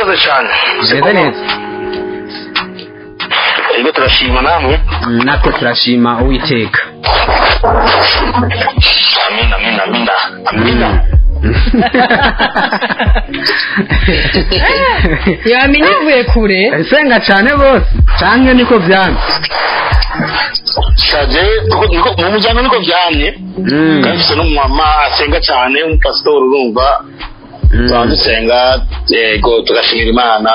Murakoze cyane. Meze neza. Ego, turashima, namwe? Natwe turashima Uwiteka. Amina, amina, amina, amina. Yamenye ivuye kure. Senga cyane bose canke niko vyanze? Shaje mu muryango niko vyamye. Kandi mfise n'umumama asenga cyane, umupasitori, urumva. Tuba dusenga, yego, tugashimira Imana.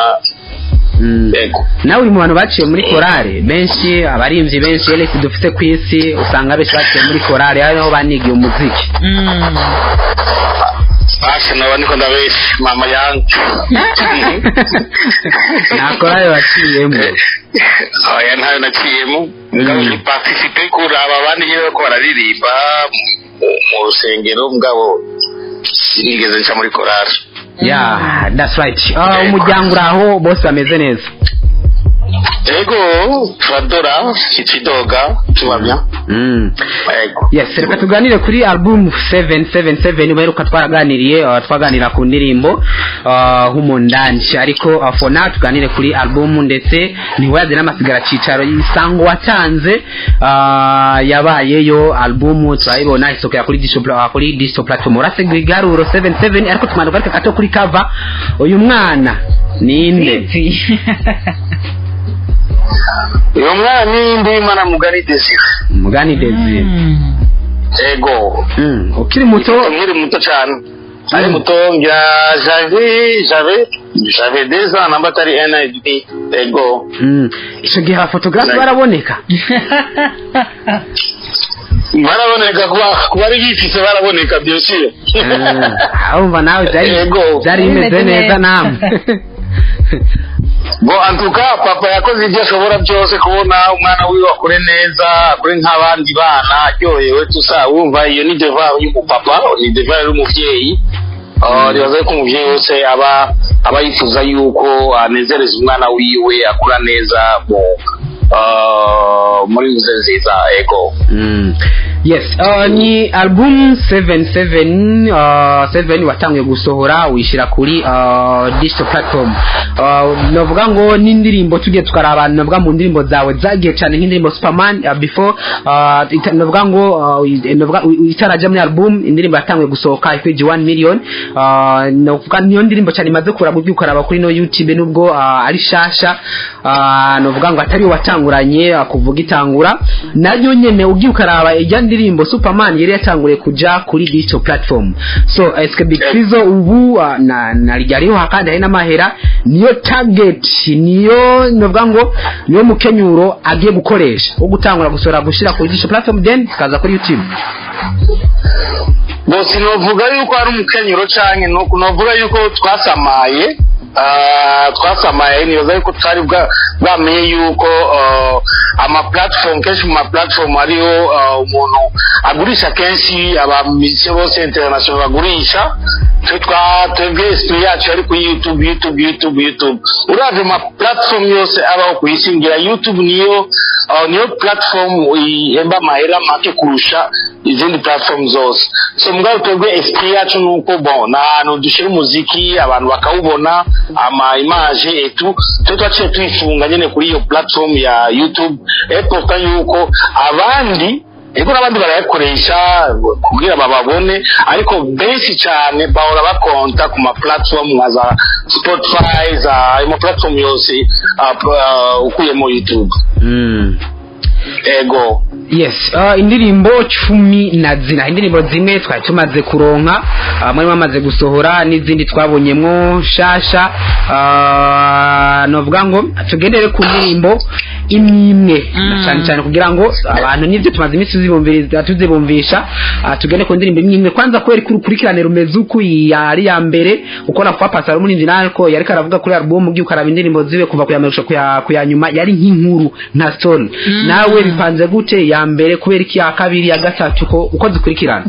Yego. Nawe uri mu bantu baciye muri korale benshi, abarimvyi benshi elesi dufite ku isi, usanga benshi baciye muri korale, ariho banigiye umuziki. Basha, naba niko ndabesha mama yangu. Nta korale waciyemo? Oya, ntayo naciyemo. Mugabo ni participe kuraba abandi nyine bariko bararirimba mu rusengero, mugabo sinigeze nca muri korale. Yeah, that's right. Umuryango uraho, bose bameze neza? Ego, turadora ntitwidoga, tubamya. Ego. Yes, reka tuganire kuri album 777. Uheruka twaraganiriye, twaganira ku ndirimbo Humondanshi, ariko for now tuganire kuri album, ndetse ntiwaze n'amasigara cicaro isango watanze yabayeyo. Album turayibona isokera kuri digital platform, urasegura igaruro 77, ariko tumanuka ariko gato kuri cover. Uyu mwana ninde? Sinzi. Uyu mwana ni Ndimana Mugani Desire. Mugani Desire. Ego. Ukiri muto? Nkiri muto cyane, ari muto, ngira j'avais 2 ans, namba atari un an et demi, ego. Ico gihe abafotogarafe baraboneka? Baraboneka, kuba ari bifise baraboneka, bien sûr. Urumva nawe byari Yego. byari bimeze neza namwe. Bon, en tout cas, papa yakoze ibyo ashobora byose kubona umwana wiwe akure neza, akure nk'abandi bana, aryohewe tusa. Wumva, iyo ni devoir y'umupapa, ni devoir y'umuvyeyi. Nibaza yuko umuvyeyi wese aba yifuza yuko anezereza umwana wiwe akura neza mu muri nzu nziza, ego. Yes, ni album 77 7 watanguye gusohora, wishyira kuri digital platform. Novuga ngo n'indirimbo tugiye tukaraba, novuga mu ndirimbo zawe zagiye cyane nk'indirimbo Superman, before novuga ngo novuga itaraja muri album, indirimbo yatanguye gusohoka ikwije 1 million. Novuga niyo ndirimbo cyane imaze kuraba, ugiye ukaraba kuri no YouTube, nubwo ari shasha, novuga ngo atari watanguranye kuvuga itangura nayo nyene, ugiye ukaraba ijya ndirimbo Superman yari yatanguriye kuja kuri digital platform. So eske Big Fizzo ubu na ryariho hakandi hari n'amahera, niyo target, niyo novuga ngo niyo mukenyuro agiye gukoresha wo gutangura gusohora, gushira kuri digital platform, then kaza kuri YouTube? Bon, sinovuga yuko ari umukenyuro canke nuko, novuga yuko twasamaye. Nibaza yuko tutari bwamenye yuko ama platform, kenshi mu ma platform hariho umuntu agurisha, kenshi aba musiciens bose international bagurisha. Twe twebwe esprit yacu yari kuri YouTube, YouTube, YouTube, YouTube. Uravye ma platform yose abaho ku isi, ngira YouTube niyo platform ihemba amahera make kurusha izindi platform zose. So mugabo twebwe esprit yacu nuko, bon, ni ahantu dushyira umuziki abantu bakawubona, ama image et tout. Twe twaciye tuyifunga nyene kuri iyo platform ya YouTube, et pourtant yuko abandi, ego, n'abandi barayakoresha kugira bababone, ariko benshi cyane bahora bakonta ku ma platform nka za Spotify, za ayo ma platform yose ukuyemo YouTube. Ego. Yes, indirimbo 14, indirimbo zimwe twari tumaze kuronka, muri bamaze gusohora, n'izindi twabonyemwo shasha. Novuga ngo tugendere ku ndirimbo imwe na cyane cyane kugira ngo abantu nivyo tumaze iminsi tuzibumviriza, tuzibumvisha. Tugende ku ndirimbo imwe imwe. Kwanza kubera ko urukurikirane rumeze uku, yari ya mbere uko na pasa ari nariko yariko aravuga kuri album, ugiye ukaraba indirimbo ziwe kuva kuya mbere gushika kuya nyuma, yari nk'inkuru nka story. Nawe bipanze gute? Ya mbere kubera iki, ya kabiri, ya gatatu, ko uko zikurikirana?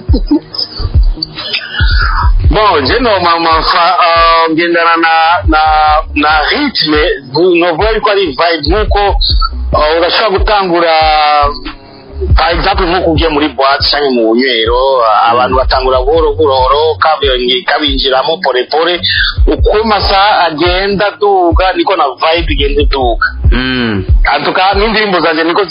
Bon, je normalement ngendana na rythme, novuga yuko ari vibe, nkuko urashobora gutangura Par exemple, nk'uko ugiye muri boîte canke mu bunywero, abantu batangura buhoro buhoro, kabinjiramo pole pole. Uko amasaha agenda aduga, niko na vibe igenda iduga. Antuka n'indirimbo zanje niko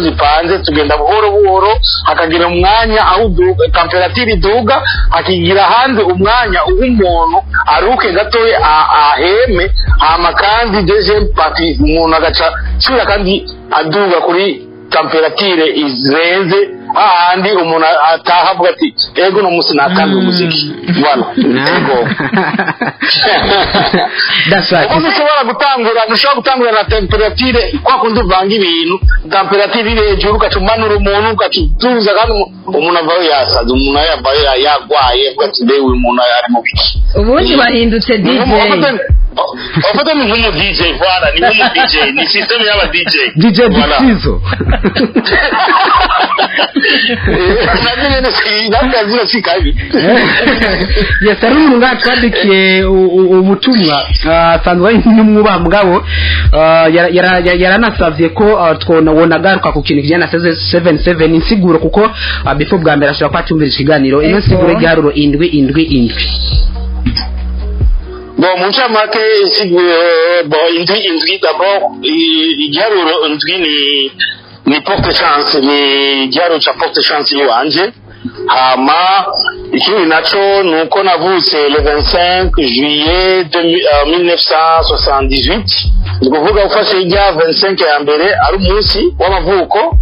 zipanze. Tugenda buhoro buhoro, hakagira umwanya aho uduga, température iduga, hakigira ahandi umwanya uha umuntu aruke gatoya, aheme. Hama kandi deuxième partie umuntu agaca subira kandi aduga kuri température irenze, hahandi umuntu ataha avuga ati: "Ego, no munsi natanze umuziki." Voilà, ego. That's right. Kuko ntushobora gutangura na température kwa kundi uvanga ibintu, température iri hejuru, ugaca umanura umuntu, ugaca utuza, kandi umuntu avayo yasaze, umuntu avayo yagwaye, avuga ati: "Mbe uyu muntu ari mu biki?" Ubundi wahindutse DJ. Ufata ni nk'umu DJ, voilà, ni nk'umu DJ, ni système y'aba DJ. DJ. Voilà. Big. Nabyo nyene si nabyo si kabi. Yes, hari umuntu ngaha twandikiye ubutumwa, asanzwe ari n'umwubaha mugabo, yaranasavye ko twona wonagaruka ku kintu kijyana na 77, insiguro, kuko before bwa mbere ashobora kuba atumvira ikiganiro ino nsiguro y'igiharuro indwi indwi indwi. Bon, mu ncamake isiguye, bon, indwi indwi, d'abord igiharuro indwi ni porte chance, ni igiharuro ca porte chance iwanje. Hama ikindi naco ni uko navutse le 25 juillet 1978. Ni ukuvuga ufashe ijya 25 ya mbere ari umunsi w'amavuko,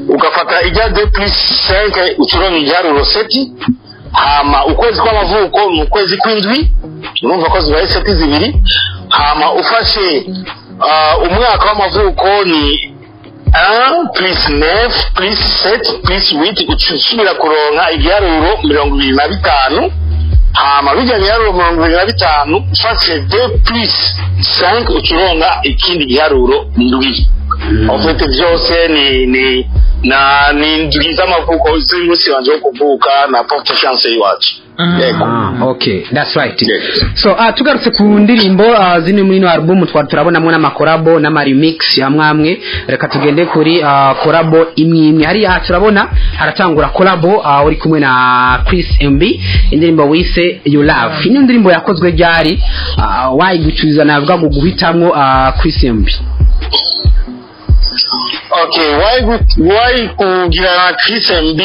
ugafata ijya 2 plus 5, ucuronka igiharuro 7. Hama ukwezi kw'amavuko ni ukwezi kw'indwi, urumva ko zibaye sept zibiri. Hama ufashe umwaka w'amavuko ni 1 plus 9 plus 7 plus 8, uca usubira kuronka igiharuro 25. Hama bijya biharuro 25, ufashe 2 plus 5, uca uronka ikindi giharuro ndwi. En fait, byose ni na ni indwi z'amavuko, z'umunsi wanje wo kuvuka na porte chance y'iwacu, yego. Ah, okay, that's right. Yes. So tugarutse ku ndirimbo zimwe muri ino album, twari turabonamo n'amacollabo n'amaremix amwe amwe. Reka tugende kuri collabo imwe imwe. Hariya turabona haratangura collabo uri kumwe na Chris MB, indirimbo wise You Love. Ino ndirimbo yakozwe ryari? Wayigucuza navuga ngo guhitamwo Chris MB? Okay, why kugira na Chris MB?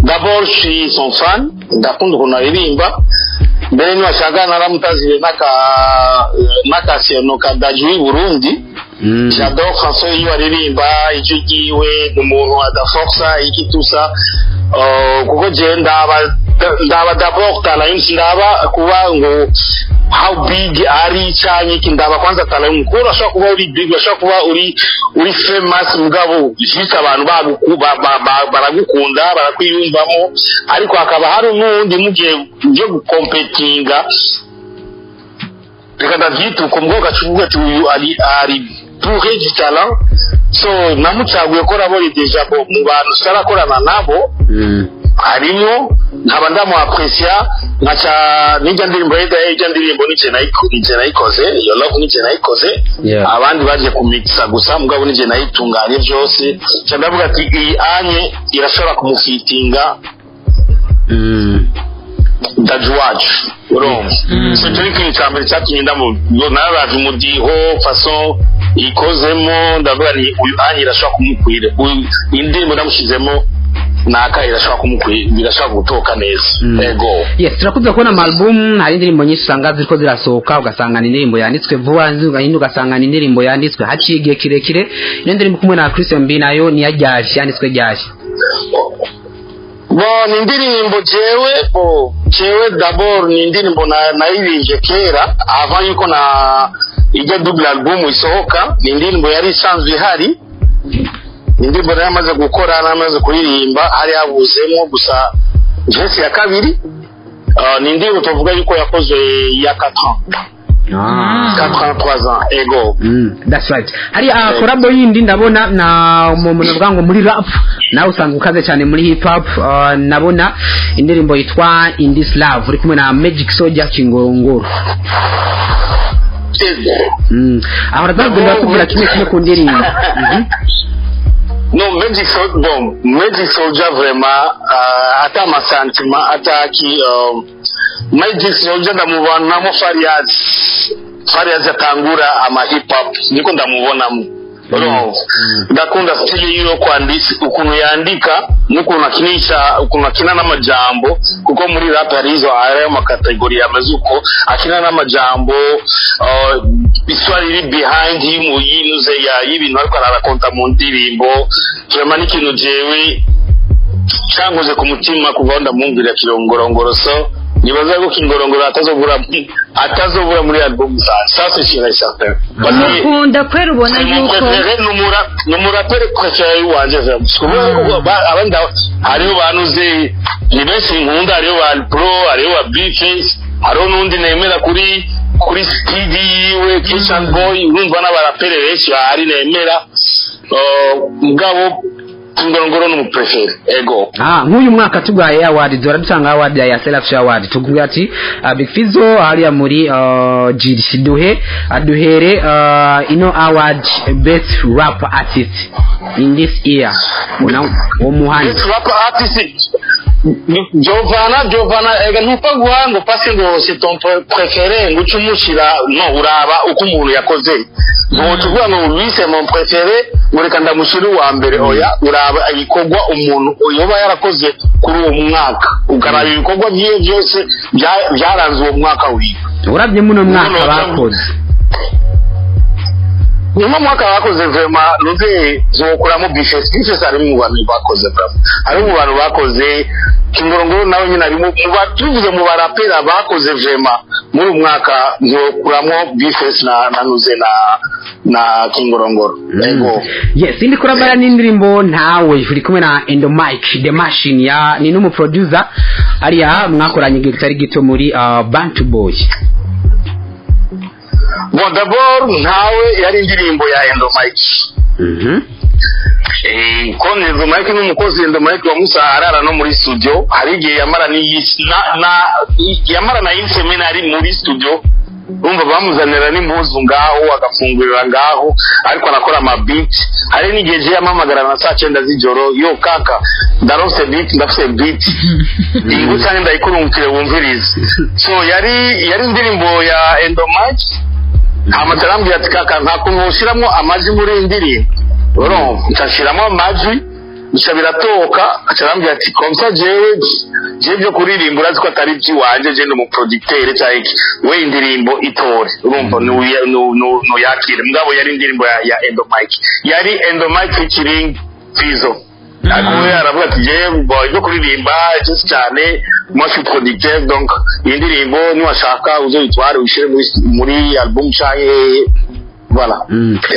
D'abord, je suis son fan, ndakunda ukuntu aririmba. Mbere niwashaka naramutaziye n'akasiyano ka Dadju w'i Burundi. J'adore François iyo aririmba, ijwi ryiwe, ni umuntu adaforsa iki tusa, kuko je ndaba d'abord talent, ndaba kuba ngo how big ari canke iki, ndaba kwanza talent, kuko urashobora kuba uri big, urashobora kuba uri famous, mugabo juste abantu baragukunda, barakwiyumvamo, ariko hakaba hari n'uwundi mugiye byo gukompetinga, reka ndavyita uko, mbwo gacuvuga ati uyu ari bourré du talent. So namucaguye ko rabori déjà bo mu bantu tutarakorana nabo harimo, nkaba ndamuaprecia, nkaca n'ijya ndirimbo yeda, ijya ndirimbo nije nayikoze, iyo Love nije nayikoze. Abandi baje kumixa gusa, mugabo nije nayitunganye byose. Nca ndavuga ati iyi anye irashobora kumufitinga Dadju wacu, urumva. So icyo ni ikintu cya mbere cyatumye nararavye umudiho, façon ikozemo, ndavuga ni uyu anye irashobora kumukwira. Iyi ndirimbo ndamushizemo naka irashobora kumukwira, birashobora gutoka neza. Ego. Yes, turakunze kubona ama album, hari indirimbo nyinshi usanga ziriko zirasohoka, ugasanga ni indirimbo yanditswe vuba, indi ugasanga ni indirimbo yanditswe haciye igihe kirekire. Ino ndirimbo kumwe na Chris MB nayo ni yaryaje, yanditswe ryaje? Bon, ni indirimbo jewe, bo jewe d'abord ni indirimbo naririmbye kera, avant yuko na ijya double album isohoka. Ni indirimbo yari isanzwe ihari, ni indirimbo nari amaze gukora, namaze kuririmba, hari habuzemo gusa verse ya kabiri. Ni indirimbo tuvuga yuko yakozwe ya 4 ans, 4 ans, 3 ans, ego. That's right. Hari collabo yindi ndabona na umuntu navuga ngo muri rap, nawe usanga ukaze cyane muri hip hop, nabona indirimbo yitwa In This Love uri kumwe na Magic Soldier Kingorongoro. Ego. Aho urazagenda batubwira kimwe kimwe ku ndirimbo. No, Magic Soldier, bon, Magic Soldier vraiment, ata ama sentiments ataki, Magic Soldier ndamubonamo Fariaz. Fariaz atangura ama hip hop, niko ndamubonamo. Urumva? Ndakunda style yiwe yo kwandika, ukuntu yandika n'ukuntu akinisha, ukuntu akina n'amajambo, kuko muri rap hari izo, hariyo ama catégories ameze uko akina n'amajambo, histoire iri behind yinuze ya y'ibintu ariko ararakonta mu ndirimbo. Vraiment n'ikintu jewe cyankoze ku mutima kuva aho ndamwumvira Kirongorongoro. So nibaza ko Kingorongoro atazobura muri album zanjye, ça c'est sûr et certain. Parce que Mukunda kwera, ubona c'est mon yuko préféré, ni umuraperi préféré wanje vraiment. Kubera ko abandi hariho banuze ni benshi nkunda, hariho ba Pro, hariho ba Bface, hariho n'undi nemera kuri speed yiwe, Kitchen Boy. Urumva n'abaraperi benshi bahari nemera. Mugabo Kingorongoro ni umu préféré, ego. Ah, nk'uyu mwaka tugaye award, duhora dutanga award ya Self Award, tukuvuga ati Big Fizzo hariya muri GDC duhe aduhere ino award, best rap artist in this year, una uwo muhandi? Best rap artist, Giovanna, ega ntupfa guha ngo pasi ngo c'est ton préféré ngo uce umushira. No uraba uko umuntu yakoze, ntuca uvuga ngo lui c'est mon préféré, ngo reka ndamushyire uwa mbere. Oya, uraba ibikorwa umuntu yoba yarakoze kuri uwo mwaka, ukaraba ibikorwa byiwe byose byaranze uwo mwaka wiwe. Urabye muno mwaka Muno bakoze. Nyuma mwaka bakoze vraiment, nuze zokuramo Bifes. Bifes ari mu bantu bakoze vraiment, ari mu bantu bakoze. Kingorongoro nawe nyine ari mu tuvuze mu barapera bakoze vraiment muri uyu mwaka, nzokuramo Bifes na nuze na Kingorongoro, ego. Yes, indi kurabara n'indirimbo ntawe uri kumwe na Endo Mike the Machine, ya ni n'umu producer hariya mwakoranye igihe kitari gito muri Bantu Boy. Bon, d'abord ntawe yari indirimbo ya Endo Mike. Ko Endo Mike n'umukozi, Endo Mike wamusa arara no muri studio. Hari igihe yamara n'iyi na yamara na une ari muri studio. Urumva bamuzanira n'impuzu ngaho, agafungurira ngaho, ariko arakora ama beat. Hari n'igihe je yamamagara na saa 9 z'ijoro: "Yo kaka, ndaronse beat, ndafise beat ingu cyane, ndayikurungukire wumvirize." So yari indirimbo ya Endo Mike. Hama arambwira ati: "Kaka, nta kuntu ushyiramo amajwi muri iyi ndirimbo?" Urumva nshashiramo amajwi, bica biratoka. Aca arambwira ati: "Comme ça jewe byo kuririmba urazi ko atari iby'iwanje, je ndi umu producteur cyangwa iki, we indirimbo itore, urumva nuyakire." Mugabo yari indirimbo ya Endo Mike, yari Endo Mike featuring Fizzo. Ariko we aravuga ati: "Jewe bon, ibyo kuririmba cyose cyane, moi je suis producteur, donc iyi ndirimbo niwashaka uzoyitware uyishyire muri album canke voilà."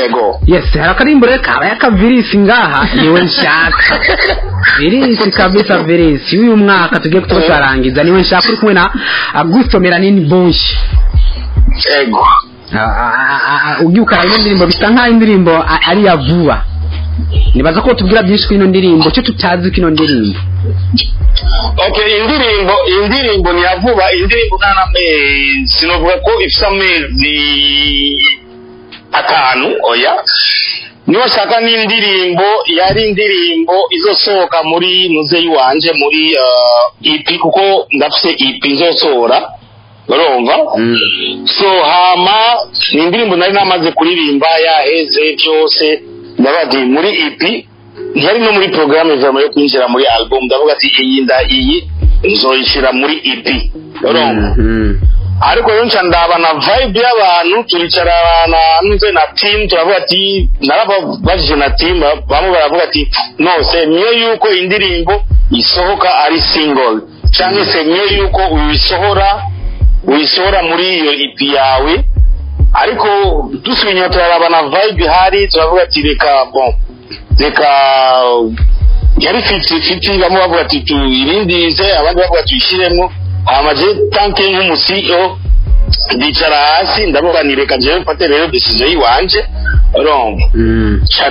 Ego. Yes, hari akarimbo rero kabaye akavirisi ngaha, niwe nshaka, virisi kabisa, virisi y'uyu mwaka tugiye kuba turarangiza, niwe nshaka, uri kumwe na Augusto Melanin Boy. Ego. Ugiye ukaraba ino ndirimbo, bisa nk'aho indirimbo ari iya vuba. Nibaza ko tubwira byinshi kuri ino ndirimbo, cyo tutazi ko ino ndirimbo. Okay, indirimbo ni ya vuba. Indirimbo nta n'amezi, sinovuga ko ifite amezi 5, oya. Niwashaka n'indirimbo yari indirimbo izosohoka muri muze yiwanje, muri EP, kuko ndafise EP izosohora, urumva. So hama ni indirimbo nari namaze kuririmba, yaheze byose. Ndavuga ati muri EP, ntiyari no muri programme vraiment yo kwinjira muri album. Ndavuga ati iyi nda iyi nzoyishyira muri EP, urumva. Ariko rero nca ndaba na vibe y'abantu, turicara na nze na team, turavuga ati, narababajije na team, bamwe baravuga ati: "No, c'est mieux yuko indirimbo isohoka ari single, cyangwa c'est mieux yuko uyisohora muri iyo EP yawe." Ariko dusubiye inyuma turaraba na vibe ihari, turavuga ati reka, bon, reka. Yari 50-50, bamwe bavuga ati tuyirindize, abandi bavuga tuyishyiremo. Hama je tant que nk'umu CEO ndicara hasi, ndavuga ni reka jewe mfate rero décision yiwanje, urumva. Nca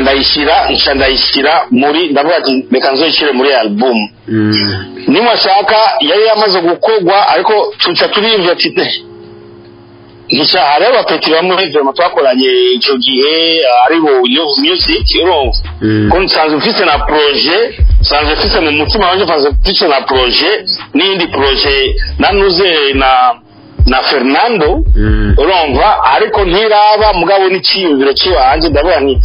ndayishyira muri, ndavuga ati reka nzoyishyire muri album. Nimwashaka yari yamaze gukorwa, ariko tuca turiyumvira ati: "Eh, Gusa hariho aba petits bamwe vraiment twakoranye icyo gihe, aribo Love Music, urumva ko nsanzwe mfise na projet, nsanzwe mfise mu mutima wanje, nsanzwe mfise na projet, n'iyindi projet nanuze na Fernando, urumva, ariko ntiraba. Mugabo n'iciyumviro ciwanje, ndavuga nti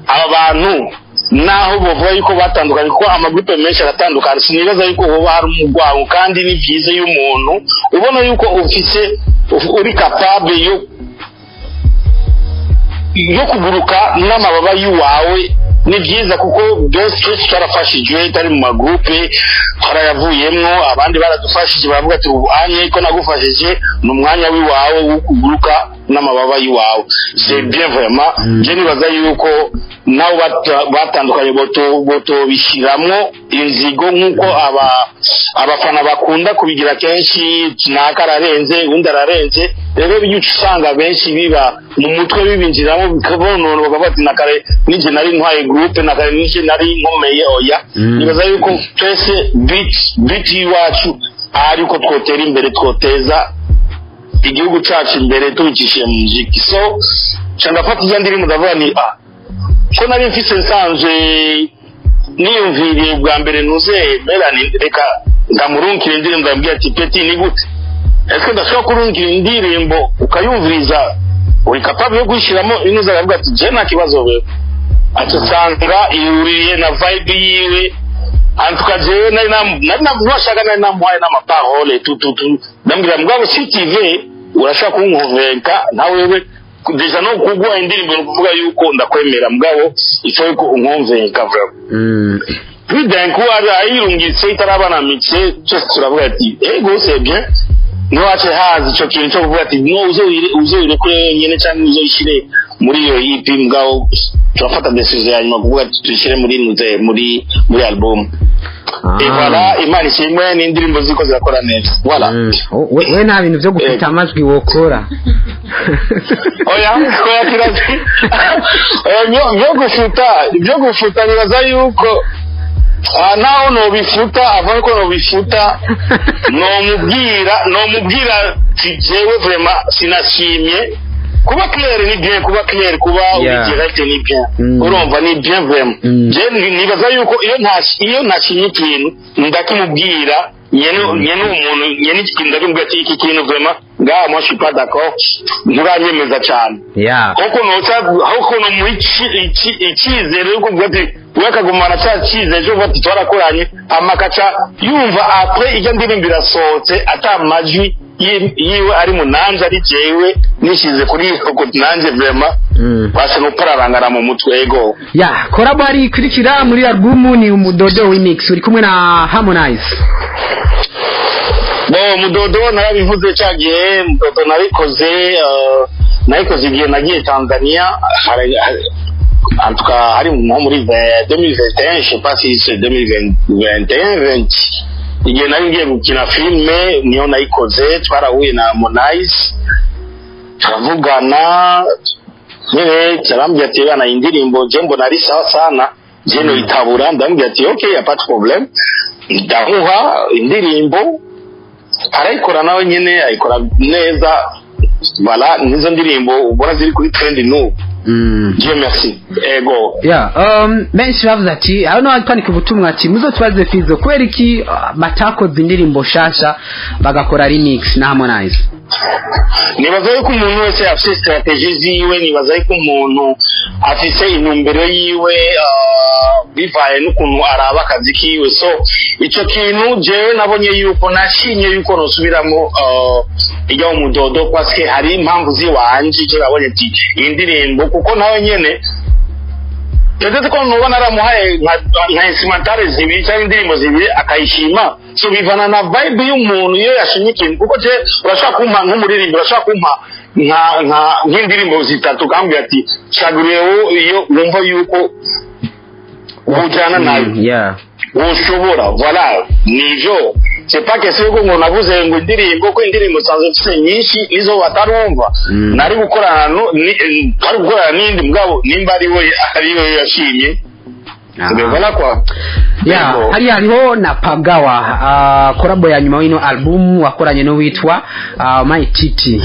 aba bantu naho bovuga yuko batandukanye, kuko ama groupes menshi aratandukana, sinibaza yuko hoba hari umugwango. Kandi ni byiza iyo umuntu ubona yuko ufise uri capable yo kuguruka n'amababa y'uwawe, ni byiza, kuko byose twese twarafashijwe, tari mu ma groupes, twarayavuyemwo, abandi baradufashije, baravuga ati: "Ubu anye ko nagufashije, ni umwanya w'iwawe wo kuguruka n'amababa y'iwawe." C'est bien vraiment. Je nibaza yuko nabo batandukanye botobishiramwo inzigo nk'uko aba abafana bakunda kubigira kenshi: naka ararenze, undi ararenze. Rero iyo uca usanga benshi biba mu mutwe, bibinjiramo, bikabonona, bakavuga ati: "Nakare nije nari ntwaye groupe, nakare nije nari nkomeye." Oya, nibaza yuko twese but y'iwacu ari uko twotera imbere, twoteza igihugu cacu imbere tubicishije mu muziki. So nca ndafata ijya ndirimbo, ndavuga ni ko nari mfise, nsanzwe niyumviriye bwa mbere nuze Melanie, reka ndamurungikira indirimbo. Ndamubwira ati: "Petit, ni gute? Ese ndashobora kurungikira indirimbo ukayumviriza? Uri capable yo kuyishyiramo inuza?" Aravuga ati: "Je nta kibazo wewe." Ati usanga ihuriye na vibe yiwe. Antuka jewe nari nashaka, nari namuhaye n'ama paroles tu tu tu, ndamubwira: "Mugabo si TV urashaka kunkonvenka na wewe déjà no kuguha indirimbo, ni ukuvuga yuko ndakwemera, mugabo ifo yuko unkonvenka vraiment." Puis d'un coup ayirungitse itaraba na mixé, twese turavuga ati: "Ego, c'est bien." Ntiwace haza ico kintu cyo kuvuga ati: "No, uzoyirekure wenyene cyangwa uzoyishire muri iyo EP." Mugabo turafata décision ya nyuma kuvuga ati tuyishyire muri nuze, muri album. Et voilà, Imana ishimwe, n'indirimbo ziko zirakora neza, voilà. We nta bintu byo gufita amajwi wokora? Oya, oya, kirazi, oya, byo gufuta nibaza yuko naho nobifuta, avant ko nobifuta nomubwira ati: "Jewe vraiment sinashimye." Kuba clair ni bien, kuba clair, kuba uri direct ni bien. Urumva, ni bien vraiment. Je nibaza yuko iyo ntashimye ikintu ndakimubwira nyene, nyene umuntu nyene iki kintu, ndakimubwira ati: "Iki kintu vraiment ngaha, moi je suis pas d'accord, nturanyemeza cyane." Kuko noca aho ukuntu muha icyizere yuko uvuga ati we akagumana cya cyizere cyo kuvuga ati twarakoranye, hama akaca yumva après ijya ndirimbo irasohotse ata majwi yiwe ari mu, nanje ari jewe nishize kuri nanje vraiment basa n'upararangana mu mutwe, ego. Ya collabo hari ikurikira muri album ni Umudodo Remix, uri kumwe na Harmonize. Bo, Mudodo narabivuze cya gihe. Mudodo nabikoze, nayikoze igihe nagiye Tanzania, en tout cas hari nko muri 2021, je sais pas si c'est 2021, 20, igihe nari ngiye gukina filme niyo nayikoze. Twarahuye na Harmonize, turavugana nyine, arambwira ati: "Bana, indirimbo je mbona ari sawa sana, je noyitabura." Ndamubwira ati: "Okay, y a pas de problème." Ndamuha indirimbo, arayikora nawe nyine, ayikora neza. Voilà, nizo ndirimbo ubona ziri kuri trend n'ubu. Dieu merci, ego. Yeah, benshi bavuze ati, aho no twandika ubutumwa ati: "Muzotubaze Fizo kubera iki batakoze indirimbo shasha bagakora remix na Harmonize?" Nibaza yuko umuntu wese afise stratégie ziwe, nibaza yuko umuntu afise intumbero yiwe, bivaye n'ukuntu araba akazi kiwe. So ico kintu jewe nabonye yuko nashimye yuko nosubiramo ijya mu Mudodo, parce que hari impamvu ziwanje. Ico nabonye ati iyi ndirimbo, kuko nawe nyene peut-être ko nuba naramuhaye nka instrumentale zibiri cyangwa indirimbo zibiri akayishima. So bivana na vibe y'umuntu iyo yashimye ikintu, kuko je urashobora kumpa nk'umuririmbo, urashobora kumpa nk'indirimbo zitatu, ukambwira ati: "Caguriye wowe iyo wumva yuko ujyana nayo." Ushobora, voilà, nivyo. C'est pas question yuko ngo navuze ngo indirimbo, ko indirimbo nsanzwe mfise nyinshi nizo batarumva. Nari gukorana no twari gukorana n'indi, mugabo nimba ari we yashimye. Mais voilà quoi. Yeah. Yego. Hariya hariho na Pagawa, collabo ya nyuma w'ino album wakoranye n'uwitwa My Titi.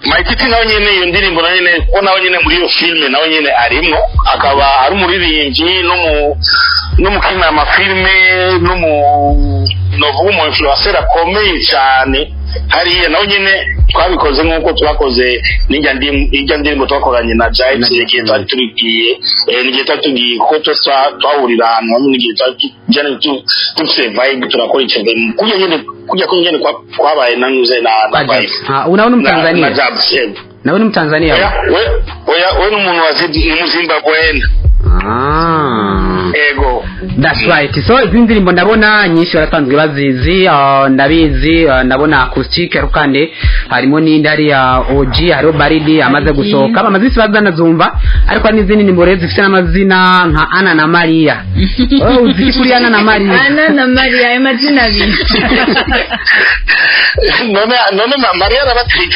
Maititi nawe nyene, iyo ndirimbo nawe nyene, kuko nawe nyene muri iyo filme nawe nyene arimwo, akaba ari umuririmbyi n'umukina amafilme, novuga umu influencer akomeye cyane hariya. Nawe nyene twabikoze nk'uko twakoze n'ijya ndirimbo twakoranye na James, igihe twari turigiye, n'igihe twari tugiye, kuko twese twahurira ahantu hamwe, n'igihe twari tujyane dufise vibe, turakora icyo kurya nyene, kurya ko nyene kwabaye na nuze na vibe. Ah, unawe ni na Mtanzania? Jabs, yego. Nawe ni Mtanzania? Oya, we, oya, we ni umuntu wa ni Muzimbabwe. Ah. Ego. That's right. So izi ndirimbo ndabona nyinshi barasanzwe bazizi, ndabizi, ndabona acoustic, ariko kandi harimo n'indi hariya OG, hariho Baridi amaze gusohoka, bamaze isi bazanazumva, ariko hari n'izindi ndirimbo rero zifite n'amazina nka Ana na Maria. Oh, uzi kuri Ana na Maria? Ana na Maria, ayo mazina abiri. None Maria arabateye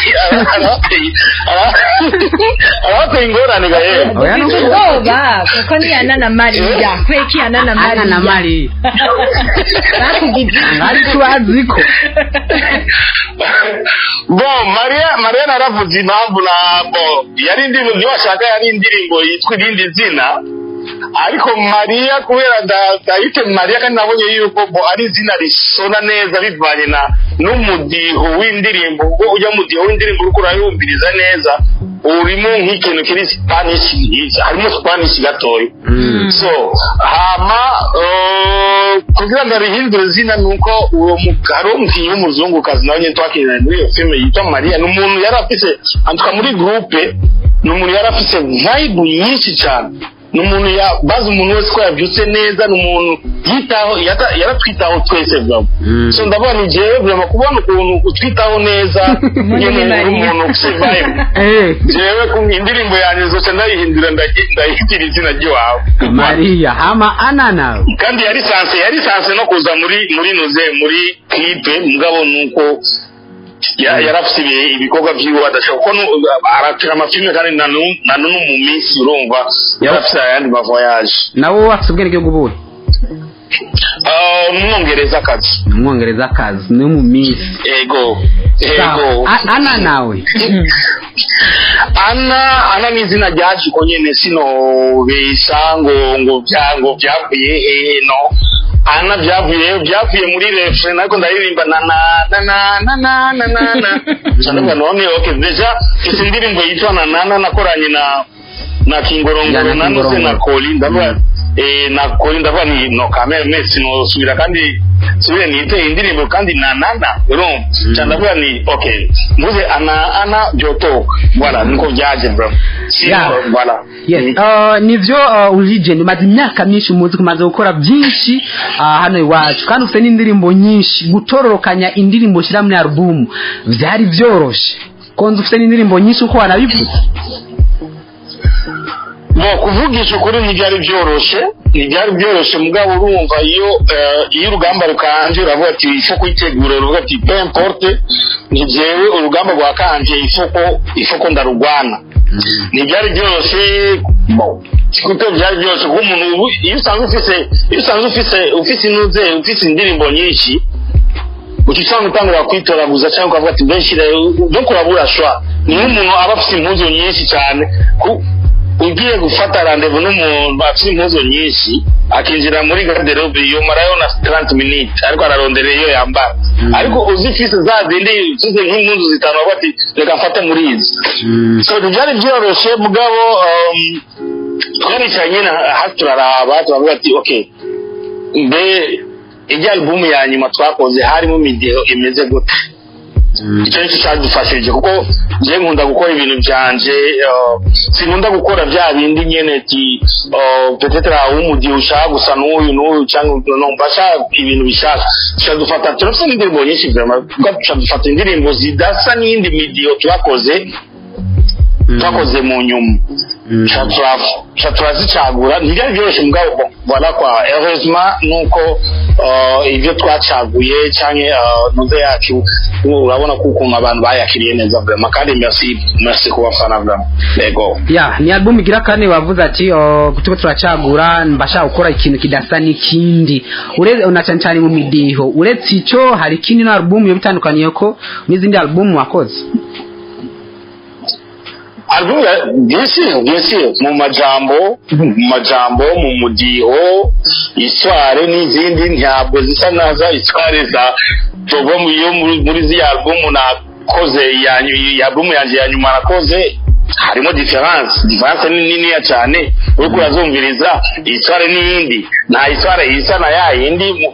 ingorane ga yewe. Oya, Ufite ubwoba kuko ni Ana na Maria, kweki Ana na Maria? Ana na Maria. Bakugize. Ariko bazi ko Bon, Maria naravuze impamvu na bon, yari indirimbo ntiwashaka, yari indirimbo yitwa irindi zina, ariko Maria kubera ndayite Maria, kandi nabonye yuko bo ari izina risona neza bivanye na n'umudiho w'indirimbo, ubwo ujya mudiho w'indirimbo uriko urayumviriza neza, urimo nk'ikintu kiri Spanish, harimo Spanish gatoya. So hama kugira ngo arihindure izina, nuko uwo hariho umukinnyi w'umuzungukazi nawe nyine twakinanye muri iyo filime yitwa Maria. Ni umuntu yari afise antuka muri groupe, ni umuntu yari afise vibe nyinshi cyane, ni umuntu bazi umuntu wese ko yabyutse neza, ni umuntu yitaho, yaratwitaho twese vraiment. So ndabona ni jewe vraiment kubona ukuntu utwitaho neza nyine, uri umuntu ufise vibe. Jewe ku indirimbo yanjye zose ndayihindura, ndayitira izina ry'iwawe. Maria hama Ana nawe. Kandi yari censé no kuza muri nuze muri clip, mugabo nuko yarafise ibikorwa vyiwe adashobora, kuko arakina amafilme kandi na nunu mu minsi urumva yarafise ayandi ma voyage. Nawe afite ubwenegihugu buhe? Umwongereza kazi. Ni umwongereza kazi, ni mu minsi. Ego. Ana nawe. Ana ni izina ryaje uko nyene, sinobesha ngo byavuye hehe. No, Ana byavuye muri refrain, ariko ndaririmba na na na na na na na na na. Ndavuga none okay, déjà mfise indirimbo yitwa na na na nakoranye na Kingorongoro. Ya, na na nuse na Kingorongoro. Koli, ndavuga na Koli, ndavuga ni no kamere mais sinosubira kandi subire nite indirimbo kandi na na na, urumva. Ca ndavuga ni okay, mvuze Ana, Ana byotoka. Voilà, niko byaje bro. Si voilà. Yes, nivyo, legend, umaze imyaka myinshi umuzi, umaze gukora byinshi hano iwacu, kandi ufite n'indirimbo nyinshi. Gutororokanya indirimbo ushyira muri album byari byoroshe, konzi ufite n'indirimbo nyinshi uko wanabivuze? Bon, kuvugisha ukuri ntibyari byoroshe, mugabo urumva iyo urugamba rukanje uravuga ati il faut kwitegura, uravuga ati peu importe, ni jewe urugamba rwakanje, il faut ko ndarugwana. Ntibyari byoroshe. Bon, sikuko byari byoroshye, kuko umuntu iyo usanzwe ufise inuze, ufise indirimbo nyinshi, uca usanga utangura kwitoraguza cyangwa ukavuga ati benshi donc urabura choix. Ni nk'umuntu aba afise impuzu nyinshi cyane, ugiye gufata rendez-vous n'umuntu afite impuzu nyinshi, akinjira muri garde-robe yomarayo na 30 minutes ariko ararondera iyo yambara. Ariko uzifise za zindi, ufise nk'impuzu zitanu, bavuga ati reka mfate muri izi. So ntibyari byoroshe, mugabo twaricaye nyine hasi turaraba, turavuga ati okay, mbe ijya album ya nyuma twakoze harimo imidiho imeze gute? Icyo nicyo cyadufashije, kuko njye nkunda gukora ibintu byanje, sinkunda gukora bya bindi nyene ti peut-être umudiho ushaka gusa n'uyu n'uyu cyangwa no mbasha ibintu bishaka. Tuca dufata, turafite n'indirimbo nyinshi vraiment, tuca dufata indirimbo zidasa n'iyindi midiho twakoze mu nyuma, tuca turazicagura. Ntibyari byoroshye, mugabo bon, voilà quoi, heureusement nuko ibyo twacaguye canke nuze yacu, urabona ko ukuntu abantu bayakiriye neza vraiment, kandi merci, merci ku bafana vraiment, yego. Ya, ni album igira kane. Wavuze ati turiko turacagura, mbashaka gukora ikintu kidasa n'ikindi, na cyane cyane mu midiho. Uretse ico, hari ikindi no album yo bitandukaniye ko n'izindi album wakoze? Album bien sûr, bien sûr, mu majambo, mu mudiho, histoire n'izindi ntabwo zisa naza histoire za tobo yo muri ziriya album nakoze ya album yanjye ya nyuma nakoze. Harimo différence ni niniya cyane. Uriko urazumviriza histoire n'iyindi, nta histoire isa na ya yindi.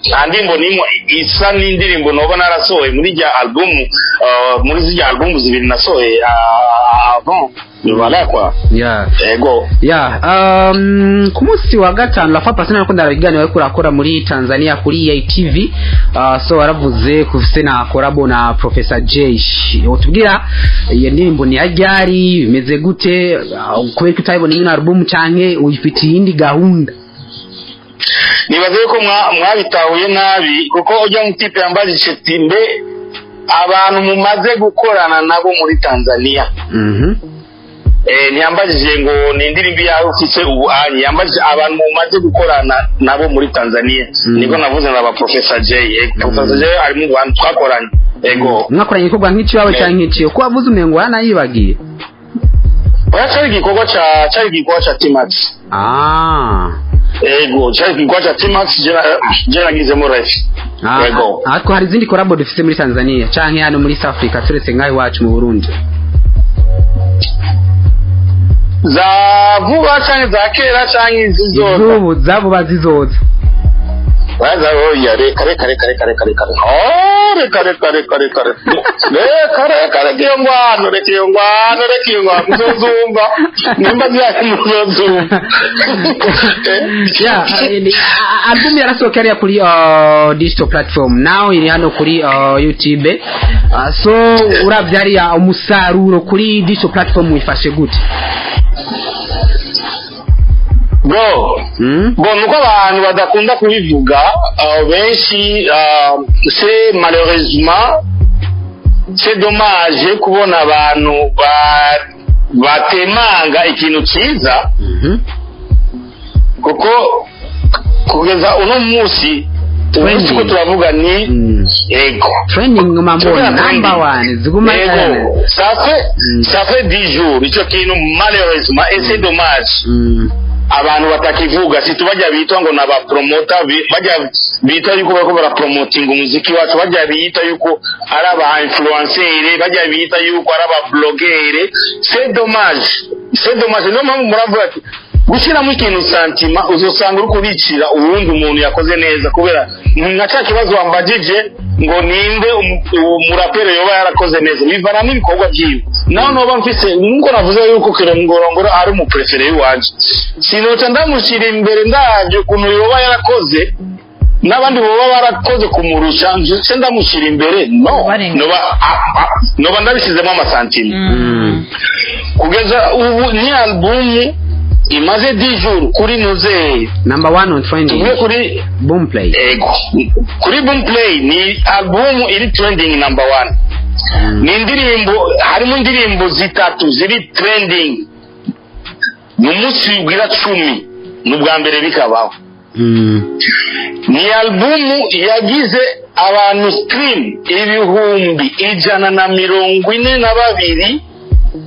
Nta ndirimbo n'imwe isa n'indirimbo noba narasohoye muri rya album, muri zirya album zibiri nasohoye avant. Voilà quoi. Ego. Yeah, ku munsi wa gatanu la fois passée nariko ndarabiganira ariko urakora muri Tanzania kuri EATV. So waravuze kufise na collabo na Professor J. Utubwira iyo ndirimbo ni ryari, bimeze gute, kubera ko utayibona ino album canke uyifitiye iyindi gahunda? Nibaze yuko mwabitahuye nabi, kuko ujya mu type yambajije ati: "Mbe abantu mumaze gukorana nabo muri Tanzania?" Ntiyambajije ngo ni indirimbo yawe ufise ubu anye, yambajije abantu mumaze gukorana nabo muri Tanzania. Niko navuze na ba Professor J. Professor J ari mu bantu twakoranye, ego. Mwakoranye igikorwa nk'iciwawe canke nk'iciwe? Ko wavuze umengo waranayibagiye. Oya, cari igikorwa ca T-Max. Ego, cari igikorwa ca T-Max, je nagizemo ref. Ego. Ariko hari izindi collabo dufise muri Tanzania canke hano muri South Africa turetse ngaho iwacu mu Burundi? Za vuba canke za kera canke izizoza? Izubu zavuba zizoza. Waza, oya, reka, reka, reka, reka, reka, reka, oh, reka, reka, reka, reka, reka, reka, reka, reka iyo ngwano, reka iyo ngwano, reka iyo ngwano, muzozumva nimba zihari, muzozumva. Yeah, album yarasohoka hariya kuri digital platform, now iri hano kuri YouTube. So uravye hariya umusaruro kuri digital platform wifashe gute? Bro, bon, nuko abantu badakunda kubivuga, benshi, c'est malheureusement, c'est dommage kubona abantu batemanga ikintu ciza, kuko kugeza uno munsi, umunsi ko turavuga ni ego. Trending nguma mbona Trending. Number one ziguma. Ego, ça fait ça fait 10 jours ico kintu, malheureusement, et c'est dommage. Abantu batakivuga si bajya bitwa ngo naba promoter, bajya bita yuko bariko barapromotinga umuziki wacu, bajya bita yuko ari aba influencer, bajya bita yuko ari aba blogueur. C'est dommage, c'est dommage. Niyo mpamvu muravuga ati gushyiramo ikintu sentiment, uzosanga uri kubicira uwundi umuntu yakoze neza, kubera nka cya kibazo wambajije ngo ninde umuraperi yoba yarakoze neza, bivana n'ibikorwa byiwe. Naho noba mfise, nkuko navuze yuko Kirongorongoro ari umu préféré w'iwanje, sinoca ndamushyira imbere ndabye ukuntu yoba yarakoze n'abandi boba barakoze kumurusha nje ndamushyira imbere, no. Barenga. Noba noba ndabishyizemo ama sentiments. Kugeza ubu ni album imaze 10 jours kuri nuzeye Number one on trending. Tuvuye kuri Boomplay. Ego, kuri Boomplay ni album iri trending number one. Ni indirimbo, harimo indirimbo zitatu ziri trending mu munsi w'ira 10, ni ubwa mbere bikabaho. Ni albumu yagize abantu stream 142,000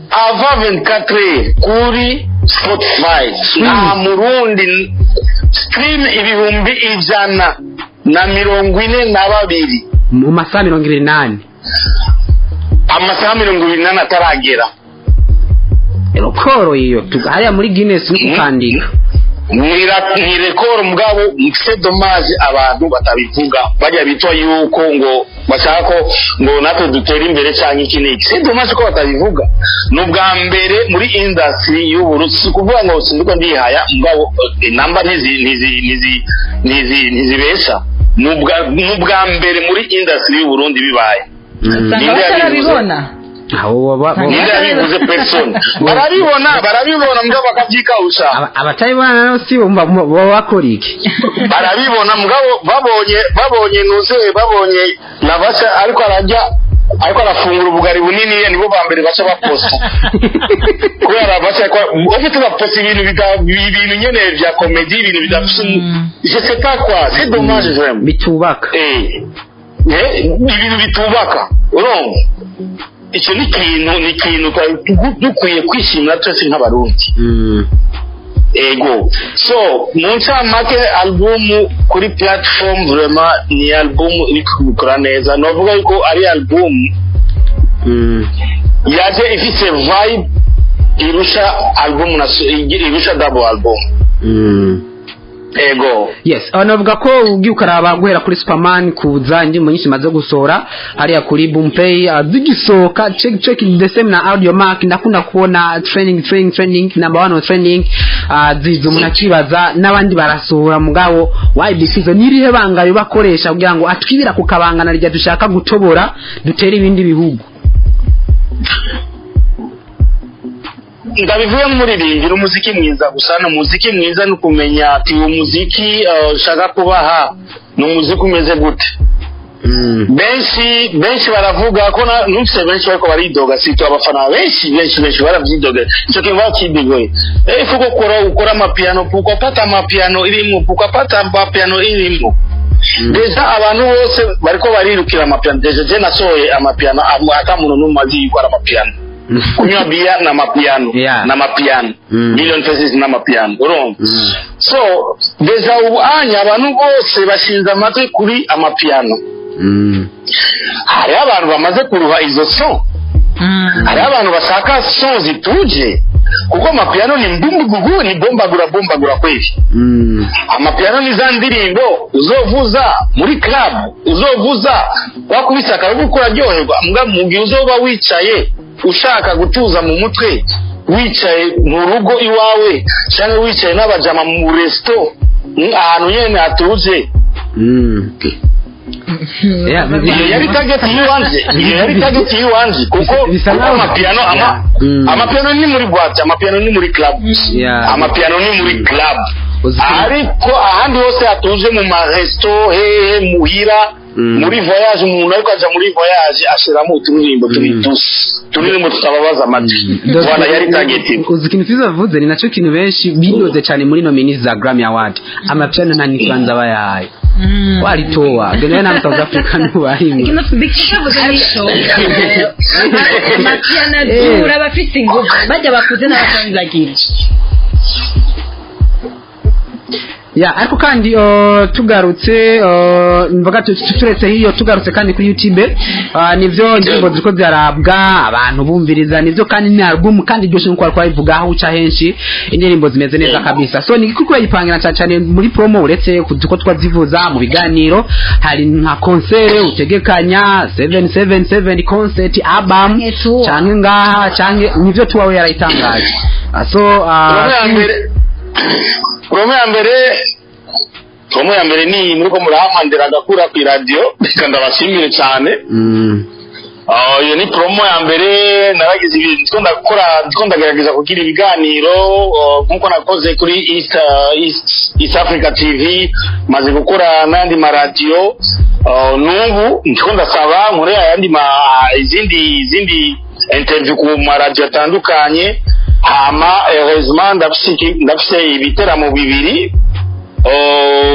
ava 24 heures kuri Spotify. Nta murundi stream 142,000. Mu masaha 24. Amasaha 24 ataragera. Record iyo hariya muri Guinness ni kukandika. Ni record, mugabo c'est dommage abantu batabivuga, bajya bitwa yuko ngo bashaka ko ngo natwe dutera imbere cyangwa iki n'iki. C'est dommage ko batabivuga. Ni ubwa mbere muri industry y'Uburusi. Si ukuvuga ngo sindiko ndihaya, mugabo namba ntizibesha. Ni ubwa mbere muri industry y'Uburundi bibaye. Usanga Ninde yabivuze? batarabibona. Aho Ninde yabivuze? Personne. Barabibona, barabibona, mugabo bakabyikawusha. Abatabibona nabo si bo baba bakora iki? Barabibona, mugabo babonye nuze, babonye Navasha ariko arajya, ariko arafungura ubugari bunini, nibo ba mbere baca baposta, kubera baca ufite baposta ibintu ibintu nyene vya comédie, ibintu bidafise, je sais pas quoi. C'est dommage vraiment. Bitubaka. Ibintu bitubaka, urumva. Icyo ni ikintu twari dukwiye kwishimira twese nk'Abarundi. Ego, so mu ncamake, album kuri platform vraiment ni album iri kubikora neza. Novuga yuko ari album yaje ifise vibe irusha album na irusha double album. Ego. Yes, navuga ko ugiye ukaraba guhera kuri Superman kuza indirimbo nyinshi maze gusohora hariya kuri Boomplay, zigisohoka, check check, the same na Audiomack, ndakunda kubona trending, trending, trending, number one on trending. Ziza umuntu akibaza n'abandi barasohora, mugabo YBC nirihe banga bakoresha kugira ngo atwibira ku kabangana rya dushaka gutobora dutere ibindi bihugu? Ndabivuye nk'umuririmbyi, umuziki mwiza gusa ni umuziki mwiza, ni ukumenya ati uwo muziki ushaka kubaha ni umuziki umeze gute. Benshi benshi baravuga ko numvise benshi bariko baridoga, sito abafana benshi benshi benshi baravyidoga, ico kintu bakidigoye. Faut ko ukora amapiano, pourquoi pas amapiano irimo, pourquoi pas amapiano irimo? Déjà abantu bose bariko barirukira amapiano. Déjà je nasohoye amapiano ata muntu n'umwe azi yuko ari amapiano. Kunywa bia na mapiano na mapiano, Million Faces n'amapiano, urumva? So déjà ubu anya abantu bose bashinze amatwi kuri amapiano. Hariho abantu bamaze kuruha izo son, hariho abantu bashaka son zituje, kuko amapiano ni mbumbugugu, ni bombagura bombagura kweli. Amapiano ni za ndirimbo uzovuza muri club, uzovuza wakubise akaruhuko uraryoherwa. Mbwa mu gihe uzoba wicaye ushaka gutuza mu mutwe, wicaye mu rugo iwawe cyangwa wicaye n'abajama mu resto, ahantu nyene hatuje. Iyo yari target yiwanje, iyo yari target yiwanje, kuko Bisa kuko amapiano ama amapiano ni muri boîte, amapiano ni muri club, amapiano ni muri club. Ariko ahandi hose hatuje, mu maresto, hehe, muhira, muri voyage, umuntu ariko aja muri voyage ashiramo uturirimbo turi douce, uturirimbo tutababaza amatwi. Voilà, yari target. Uzi ikintu Fizzo avuze, ni nacyo kintu benshi bidoze cyane muri nominees za Grammy Award. Amapiano nta n'ikibanza bayahaye, walitoa genda na South Africa ntubarimwe. Ikintu Big Fizzo avuze nico, amapiano adura abafise ingufu, bajya bakuze n'abatanzagira. Ya, ariko kandi tugarutse, mvuga turetse hiyo, tugarutse kandi kuri YouTube, nivyo indirimbo ziriko zirarabwa, abantu bumviriza, nivyo kandi ni album kandi ryose nkuko bariko babivuga, aho uca henshi indirimbo zimeze neza kabisa. So ni kuko yipangira cyane cyane muri promo, uretse kuko twazivuza mu biganiro, hari nka concert utegekanya, 777 concert album? Canke tour. Canke ngaha, canke nivyo tuwawe yarayitangaje. So Promo ya mbere, promo ya mbere ni muriko murahamandira agakura ku radio, reka ndabashimire cyane. Ah, iyo ni promo ya mbere. Naragize ibintu ndiko ndakora, ndiko ndagerageza kugira ibiganiro, nkuko nakoze kuri East Africa TV, maze gukora n'andi maradiyo. N'ubu ndiko ndasaba nkore ayandi ma izindi interview ku maradiyo atandukanye. Hama heureusement ndafise ibiteramo bibiri.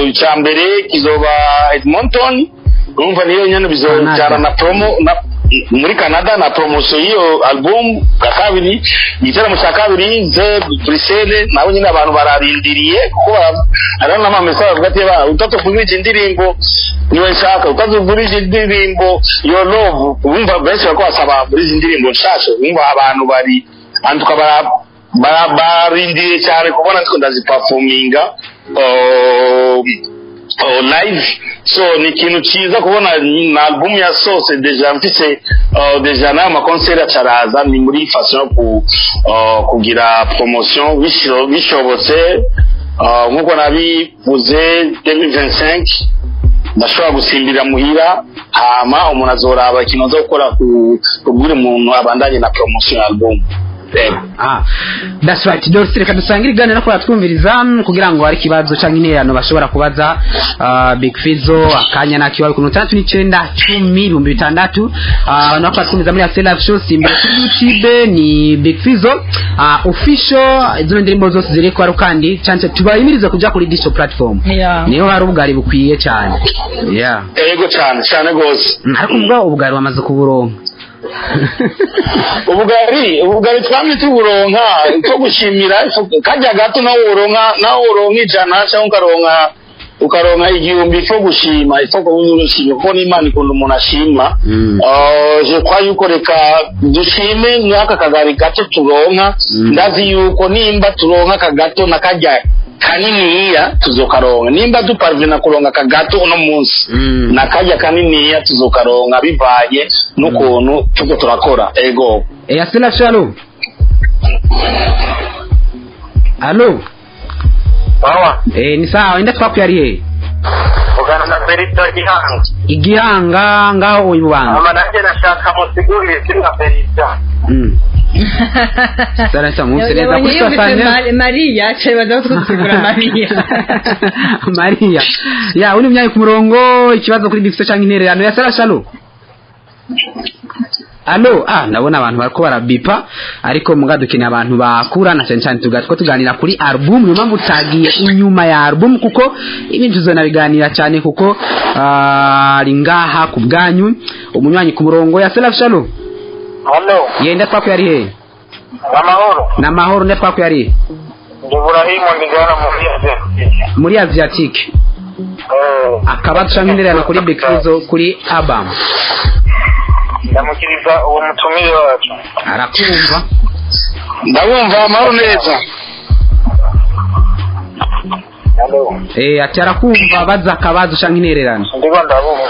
Icya mbere kizoba Edmonton, urumva niyo nyene bizobyara Canada. na promo na muri Canada na promotion y'iyo album. Bwa kabiri, igiteramo cya kabiri ze Bruxelles, nabo nyine abantu bararindiriye, kuko hariho n'amamesa bavuga ati: "Ba utatuvugirije indirimbo niwe nshaka, utazuvugirije indirimbo your love." Urumva benshi bariko basaba muri izi ndirimbo nshasha. Urumva abantu bari antuka barindiriye cyane kubona ndiko ndaziperforminga live. So ni ikintu cyiza kubona na album yasohotse déjà mfise déjà n'ayo makonseri acaraza, ni muri façon yo kugira promotion bishobotse. Nkuko nabivuze, 2025 ndashobora gusimbira muhira, hama umuntu azoraba ikintu aza gukora kubwira umuntu abandanye na promotion ya album. Yego. Ah, that's right. Dorsi, reka dusangire iganiro no kubatwumviriza kugira ngo hari ikibazo canke intererano bashobora kubaza Big Fizzo. Akanya nakiwawe ku 69 10 6000. Abantu bakatwumviriza muri Ase Live Show, simbere kuri YouTube ni Big Fizzo official. Izo ndirimbo zose ziriko ari kandi chance tubayimiriza kuja kuri digital platform. Niho hari ubugari bukwiye cyane, yeah. Yego, cyane cyane rwose. Ariko mbwa ubugari wamaze kuburonka. Ubugari twamye tuburonka, cyo gushimira kajya gato, nawe uronka 100 cyangwa ukaronka 1000, ifo gushima, ifo gushima, kuko n'Imana ikunda umuntu ashima. Je crois yuko reka dushime mwaka kagari gato turonka. Ndazi yuko nimba turonka kagato na kajya kaniniya tuzokaronka, nimba duparvena kuronka kagato uno munsi, na kajya kaniniya tuzokaronka, bivanye n'ukuntu tuko turakora, ego. Asela Shalo, allo. Sawa. Ni sawa, inda twakwiyariye. Ugana na Berito Gihanga. Igihanga ngaho ibubanza. Ama nanjye nashaka musigurire kino Berito. Sara sa munsi neza Yabonye kuri yumvise sasanya. Mariya aca baza kudusigura Mariya. Maria ya uri myayi ku murongo, ikibazo kuri Big Fizzo cyangwa intererano ya Sara Shalo. Allo, ndabona abantu bariko barabipa, ariko muga dukeneye abantu bakura na cyane cyane tugatwo tuganira kuri album. Niyo mpamvu utagiye inyuma ya album, kuko ibintu tuzonabiganira cyane, kuko ari ngaha ku bwanyu. Umunywanyi ku murongo ya Sara Shalo. Allo. Yenda twakuye ari he? Amahoro. Na mahoro, nda twakuye ari he? Ndi Burahimu, ndigana muri Aziya. Muri Asiatique. Akaba cyangwa intererano kuri Big Fizzo kuri album. Ndamukiriza uwo mutumire wacu. Arakumva. Ndabumva, amahoro neza. Allo. Ati arakumva, baza akabazo cyangwa intererano. Ndiko ndabumva.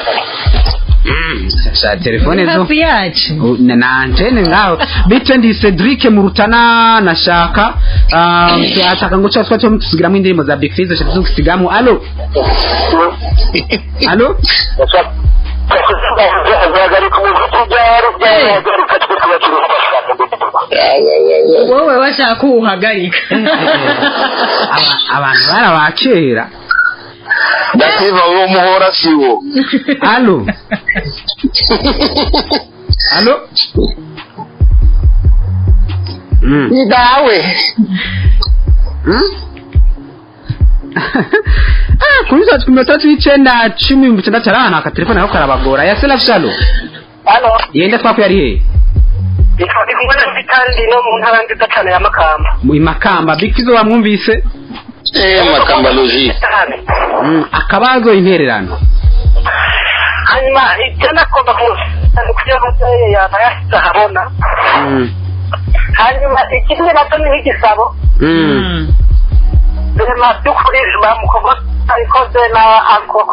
Sha telefone zo Hafi yacu. Na antene ngaho bite. Ndi Cedric mu Rutana, nashaka ashaka ngo cyo twa tusigiramo indirimbo za Big Fizzo shaka tusigamo. Allo, allo. Azahagarika umuziki ryari? Byahagarika twe kubakira. Wowe washaka kuwuhagarika. Abantu barabakera. Ndasiva uwo muhora siwo. Allo, allo. Ni dawe. Kuri saa 39 10 60 arahana akatelefone ako karabagora ya Sela Shalo. Allo. Yenda twakuye ari he? Ndi kumwe na Vitali no mu ntara nziza cyane ya Makamba. Mu Makamba, Big Fizzo wamwumvise? Makamba logique. Cyane. Akabazo, intererano. Hanyuma icyo nagomba kugira ngo yaba yashyize ahabona. Hanyuma ikindi nacyo ni nk'igisabo. Rema by'ukuri bamukomo ikoze na Uncle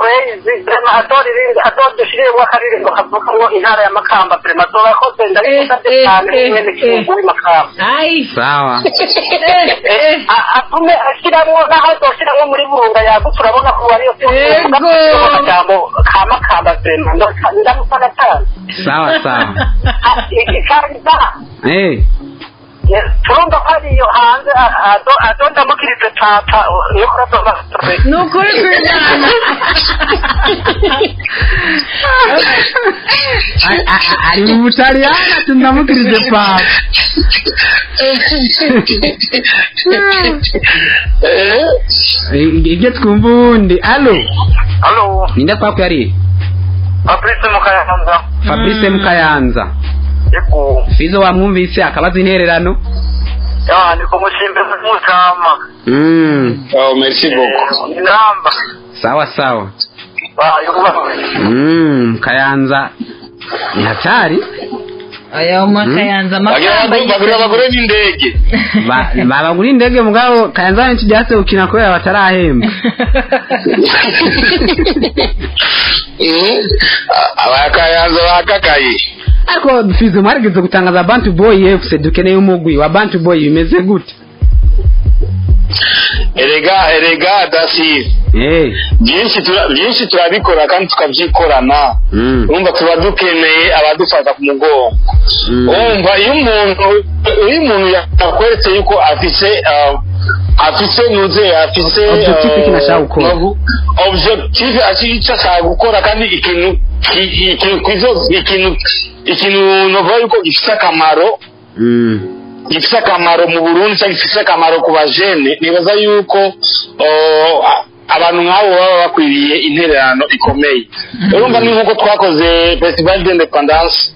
Rema atoririnda adodushiriyemo akaririmbo kavuga ngo intara ya Makamba. Rema azorakoze, ndabisabye cyane mwene gihugu w'i Makamba. Ai. Sawa. Atume ashyiramo naho azoshyiramo muri Burunga yagutse, urabona ko ariyo akajambo ka Makamba. Rema ndamufana cyane. Sawa sawa. Ikarita. Turumva ko ariyo hanze adondamukirize papa nuko azoba. Ni ukuri kw'Imana. Ari mu Butaliyani, ati ndamukirije papa. Ibyo twumva ubundi. Allo. Allo. Ninde twakuye ari? Fabrice Mukayanza. Fabrice Mukayanza. Yego. Fizo wamwumvise, akabazo, intererano. Ya, ni kumushimbiza mutama. Oh, merci beaucoup. Namba. Sawa sawa. Ba yuba. Kayanza ni hatari. Aya Makayanza, Makamba. Bagira bagure n'indege. Babagura indege, mugabo Kayanza benshi byase gukina kubera batarahemba. Abakayanza bakakaye. Ariko Fizo, mwarigeze gutangaza Bantu Boy FC, dukeneye umugwi wa Bantu Boy, bimeze gute? Erega dasi. Byinshi turabikora kandi tukabyikorana. Urumva tuba dukeneye abadufata ku mugongo. Urumva iyo umuntu yakweretse yuko afise nuze afise Objectif, ikintu ashaka gukora. Objectif, icyo ashaka gukora, kandi ikintu ikintu novuga yuko gifise akamaro, gifise akamaro mu Burundi cyangwa gifise akamaro ku bajene, nibaza yuko abantu nk'abo baba bakwiriye intererano ikomeye. Urumva ni nk'uko twakoze Festival d'Indépendance.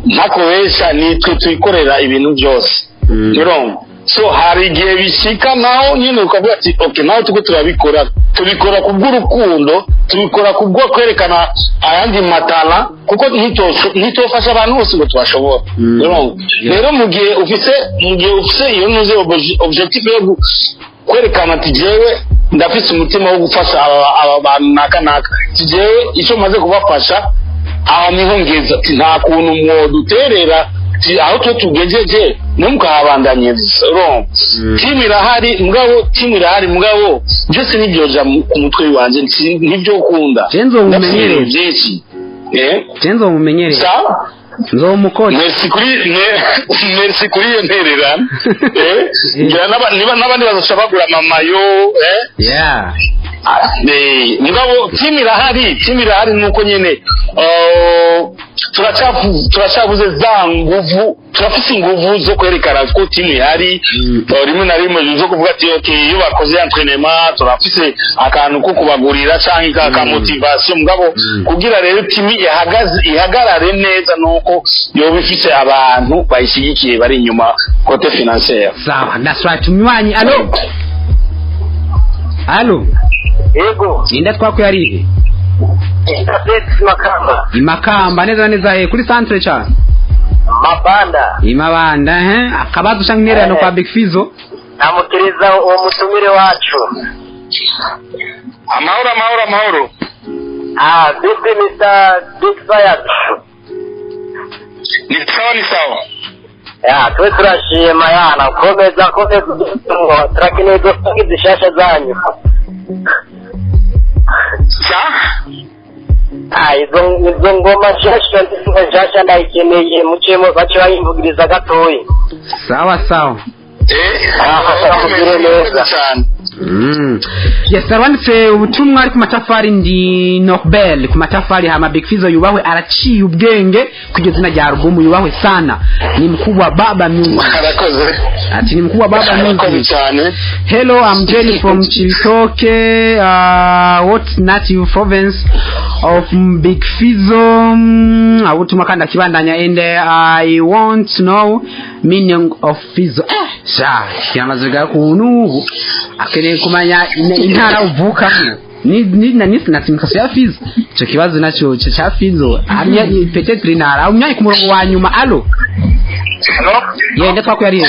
Ntakubesha, nitwe twikorera ibintu byose. Urumva, so hari igihe bishika naho nyine ukavuga ati: "Okay, naho tuko turabikora, tubikora kubw'urukundo, tubikora kubwo kwerekana ayandi matala, kuko ntitofasha abantu bose ngo tubashobora." Urumva? Rero mu gihe ufise iyo ntuze objectif yo kwerekana ati: "Jewe ndafise umutima wo gufasha aba bantu naka naka, ati jewe icyo maze kubafasha aha niho ngeza, ati nta kuntu mwoduterera, ati aho twe tugejeje ntimukahabandanyiriza." Urumva, timu irahari, mugabo timu irahari, mugabo byose nibyoja ku mutwe wanje, nibyo ukunda. Je nzomumenyereze. Ndafise ibintu byinshi. Je nzomumenyereze. Sawa. Nzomukoza. Merci kuri iyo ntererano. Ngira niba n'abandi bazoca bagura amamayo. Mugabo timu irahari, timu irahari, nuko nyene turacyabuze za nguvu. Turafise inguvu zo kwerekana ko timu ihari. Rimwe na rimwe zo kuvuga ati: "Okay, iyo bakoze entraînement turafise akantu ko kubagurira canke ka motivation." Mugabo kugira rero timu ihagaze, ihagarare neza, nuko yoba ifise abantu bayishigikiye bari inyuma côté financière. Sawa, that's right. Munywanyi, allo, allo? Yego. Ninde twakuye, arihe? Internet Makamba. Imakamba neza neza he? Kuri centre cyane? Mabanda. Imabanda. Akabazo canke intererano kwa Big Fizzo? Namukiriza uwo mutumire wacu. Amahoro, amahoro, amahoro. Ah, vipi Mr. Big Fire? Ni sawa, ni sawa. Ya, twe turashima yana, komeza komeza, turakeneye gusanga zishasha zanyu. Sa? Ah, izo ngoma nshasha, nshasha ndayikeneye, mucemo bace bayimvugiriza gatoyi. Sawa sawa. Ah, mugire neza. Cyane. Yes, arwanditse ubutumwa ari ku matafari, ndi Norbel ku matafari. Hama Big Fizzo yubahwe, araciye ubwenge kugeza izina rya album, yubahwe sana, ni mkubwa baba music. Arakoze. Ati ni mkubwa baba Arakoze music. cyane. Hello, I'm Jenny from Cibitoke, what native province of Big Fizzo. Ubutumwa kandi akibandanya, and I want to know meaning of Fizzo. Sha, yamaze kuntu akeneye kumenya intara uvukamo. Ni na ni na signification ya Fizzo. Ico kibazo naco ca Fizzo. Hamya peut-être intara. Umnyanya ku murongo wa nyuma. Allo? Yende twakuye. Uri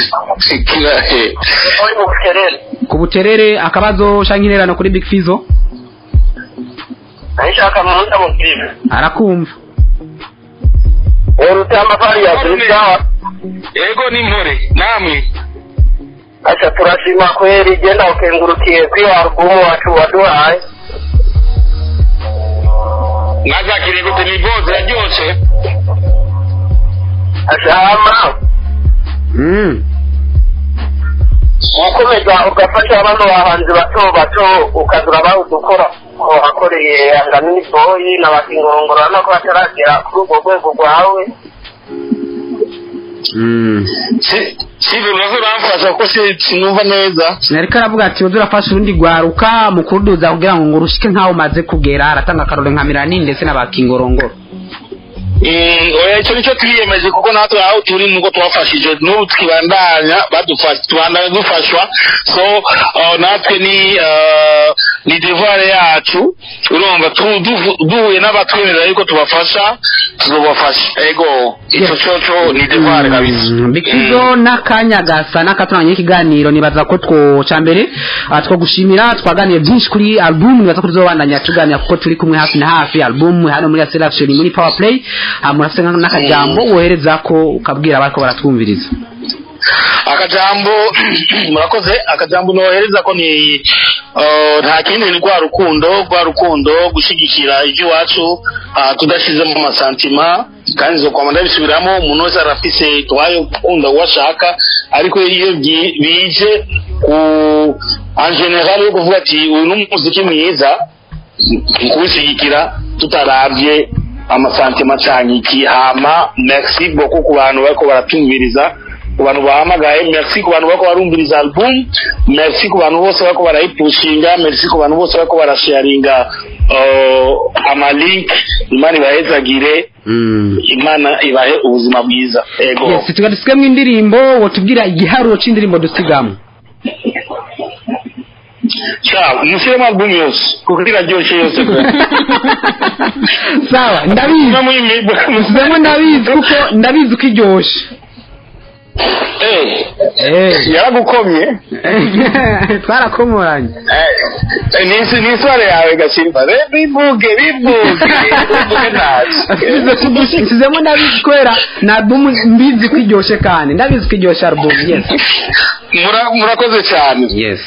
mu Buterere. Ku Buterere, akabazo canke intererano kuri Big Fizzo? Nashaka muhunda mubwire. Arakumva. Rutama ya sawa. Yego, ni mpore, namwe? Acha, turashima kweli, genda ukengurukiye kwiyo album wacu waduhaye. Mwazakiriye gute? Ni bo ziraryoshe. Acha ama ukomeza ugafasha bano bahanzi bato bato, ukazura bawudukora wakoreye Anganini Boy na Bakingorongoro, urabona ko bataragera kuri urwo rwego rwawe. Si unazo uramfasha kuko sinumva neza. Nariko aravuga ati wowe urafasha urundi rwaruka mu kuruduza kugira ngo rushike nkaho umaze kugera, aratanga akarore nka Mirani ndetse n'abakingorongoro. Oya, icyo nicyo twiyemeje, kuko natwe aho turi nuko twafashije, n'ubu tukibandanya badufasha, tubandanya dufashwa. So natwe ni devoir yacu. Urumva, duhuye n'abatwemerera yuko tubafasha, tuzobafasha. Ego, icyo cyo ni devoir kabisa. Big Fizzo, n'akanya gasa n'akaturanye ikiganiro, nibaza ko two cambere two gushimira, twaganiye byinshi kuri album, nibaza ko tuzobandanya tuganira kuko turi kumwe hafi na hafi. Album hano muri Acceleraction, muri Power Play, murafise n'akajambo wohereza ko ukabwira abariko baratwumviriza? Akajambo, murakoze, akajambo nohereza ko ni nta kindi, ni rwa rukundo, rwa rukundo, gushyigikira iby'iwacu tudashizemo amasantima. Kandi zo kwama ndabisubiramo, umuntu wese arafise twayo gukunda uwo ashaka, ariko iyo bije ku en général yo kuvuga ati uyu ni umuziki mwiza, kuwushyigikira tutaravye amasantima canke iki. Hama merci beaucoup ku bantu bariko baratumviriza, ku bantu bahamagaye, merci ku bantu bariko barumviriza album, merci ku bantu bose bariko barayipushinga, merci ku bantu bose bariko barasharinga amalink. Imana ibahezagire. Imana ibahe ubuzima bwiza, ego. Yes, tuga dusigamo indirimbo. Wotubwira igiharuro c'indirimbo dusigamo? Ciao, mushyiremo album yose kuko iraryoshe yose. Sawa, ndabizi. Musizemo, ndabizi, kuko ndabizi ko iryoshe. Yaragukomye. Twarakomoranye. Ni iswara yawe gashimba, bivuge bivuge bivuge ntacyo. Nsizemo, ndabizi, kubera na album mbizi ko iryoshe, kandi ndabizi ko iryoshe album, yes. Murakoze cyane. Yes.